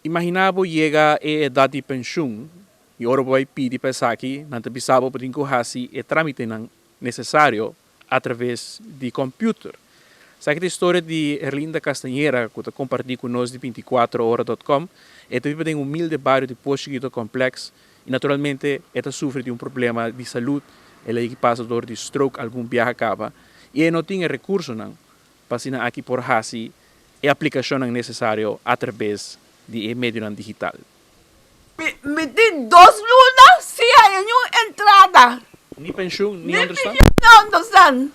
Imaginá bo yega e edat di penshun i ora bo bai pidi pa esaki, nan ta bisa bo bo tin ku hasi e trámitenan nesesario atraves di kòmpiuter. Esaki ta e storia di Erlinda Castañera ku ta kompartí ku nos di binticuatrohora dòt kòm. E ta biba den humilde bario di Pochiquito Complex i naturalmente e ta sufri di un problema di salud. El a yegi pasa dor di stroke algun biaha kaba i e no tin e rekursonan pa asina aki por hasi e aplikashonnan nesesario atrabes di e medionan digital. Mi tin dos luna sin haña niun entrada. Ni penshun, ni onderstand? Ni penshun, ni onderstand.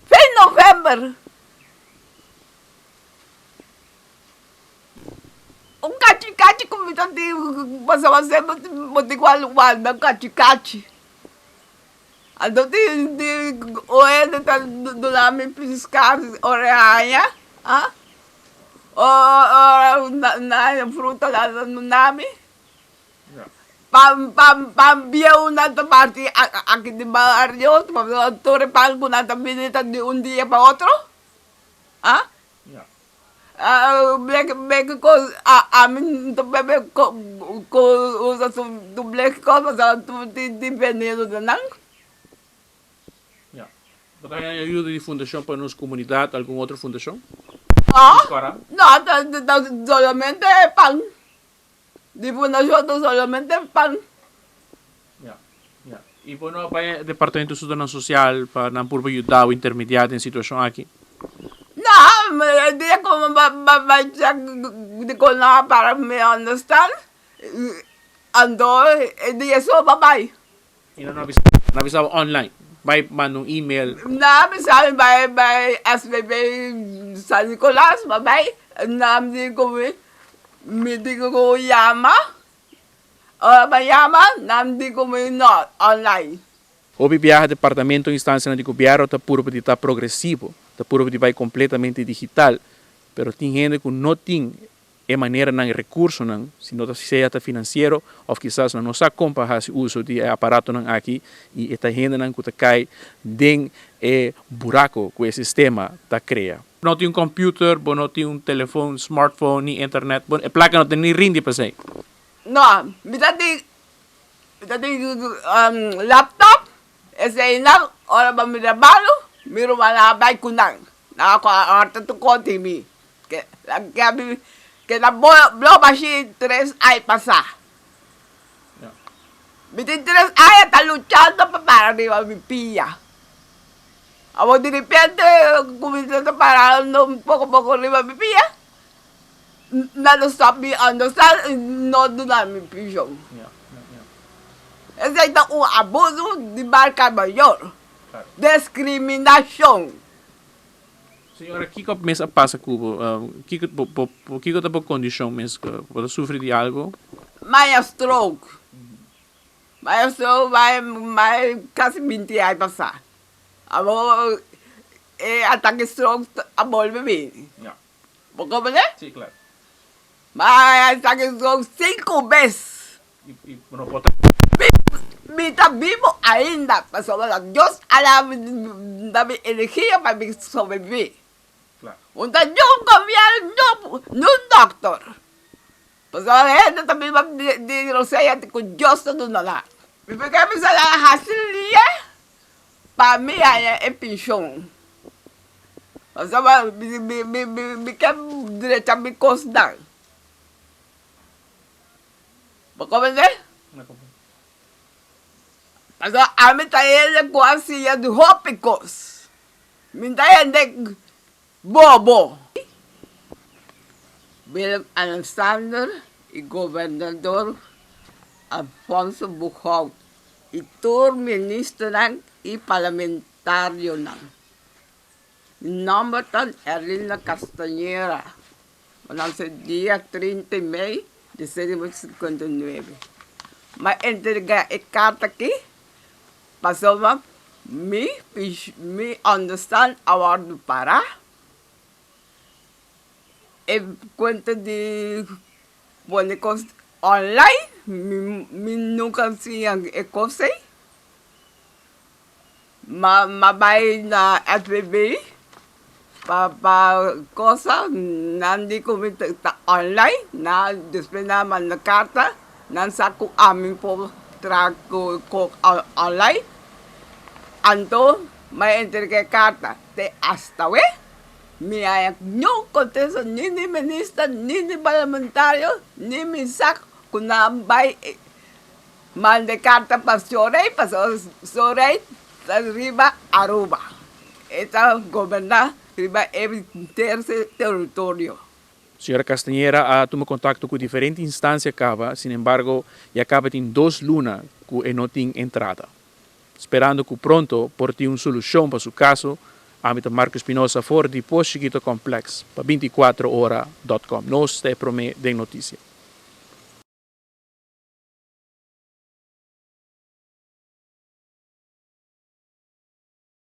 Fin november. Un kachi kachi ku mi ta tin pasobra semper bo tin ku wanda un kachi kachi. Anto tin tin un hende ta duna mi piská ora e haña, ah, ora nan haña fruta nan ta duna mi. Pan pan pan bieu nan ta parti aki den bario, pasobra tur e pan ku nan ta bini ta di un dia pa otro, ah. Bleki bleki kos ami no ta bebe ku usa su bleki kos pasobra tur tin tin veneno den nan. Ya. Bo ta haña ayuda di Fundashon pa Nos Komunidat, algun otro fundashon? No, no, ta solamente pan. Di fundashon ta solamente pan. Ya, ya. I bo no a bai Departamento Asuntonan Sosial pa nan purba yuda o intermediá den situashon aki? No, e dia ku mi bai chèk dikon nan a para mi understand, anto e dia so bo bai. I nan no a bisa, nan a bisa bo online, bai manda un email? Nan a bisa mi bai bai SBB San Nicolas, bo bai, nan di ku mi, mi tin ku yama. Ora bo yama, nan di ku mi no online. Hopi biaha departamento o instansianan di gobièrnu ta purba di ta progresivo, ta purba di bai kompletamente digital, pero tin hende ku no tin e maneranan, e rekursonan, si no ta sea ta finansiero òf kisas nan no sa kon pa hasi uso di e aparatonan aki i e ta hendenan ku ta kai den e burako ku e sistema ta krea. No tin un computer, bo no tin un telefon, smartphone, ni internet, bo e plaka no ta ni rindi pa esei. No, mi ta tin, mi ta tin laptop, eseinan ora bo mira balu, mi rumannan a bai ku nan, nan a kòrta tur kos di mi, ke ke ta blo bashí tres ai pasá. Mi tin tres aña ta luchando pa para riba mi pia. Awor di repente cuminsa ta parando poco poco riba mi pia, nan lo stop mi understand y no duna mi pension. Esey ta un abuso di marca mayor, discriminacion. Señora, kico mes a pasa cu bo? Kico bo bo kico ta bo condicion mes? Bo ta sufri di algo? Maya stroke. Maya stroke maya maya casi binti aña pasa. Abo e atake stroke a bolbe bini. Bo comprende? Si, claro. Maya atake stroke cinco bes. I bo no por ta. Mi ta bibo ainda pasobra Dios a da mi energia pa mi sobrevivi. Un ta niun gobierno, niun dokter. Pasobra hende ta biba di grosea ku Dios ta duna nan. Mi por ke bisa nan hasi lie pa mi haña e penshon. Pasobra mi ke drecha mi kosnan. Bo comprende? Pasobra ami ta hende ku a siña di hopi kos. Mi ta hende bobo. Willem Alexander i Gobernador Alfonso Boekhoudt i tur ministernan i parlamentarionan. Mi nomber ta Erlinda Castañera. Bo nanse dia 30 di mei di 1959. M'a entrega e karta aki pasobra mi mi understand a wòrdu pará. E kuenta di pone kos online mi mi nunka siña e kos ei. M'a bai na FBB. Pa pa cosa nan di cu mi ta online nan despues nan a manda carta nan sa cu ami por traha cu online anto mi a entrega e carta te hasta awe mi a niun contesta ni di minister ni di parlamentario ni mi sa cu nan bay Manda e karta pa Sorey pasobra Sorey ta riba Aruba. E ta goberná riba e terser teritorio. Señora Castañera a tuma kontakto ku diferente instansia kaba, sinembargo ya kaba tin dos luna ku e no tin entrada. Sperando ku pronto por tin un solushon pa su kaso, ami ta Marco Espinosa for di Pos Chiquito Complex pa 24 ora dot com. Nos ta e promé den notisia.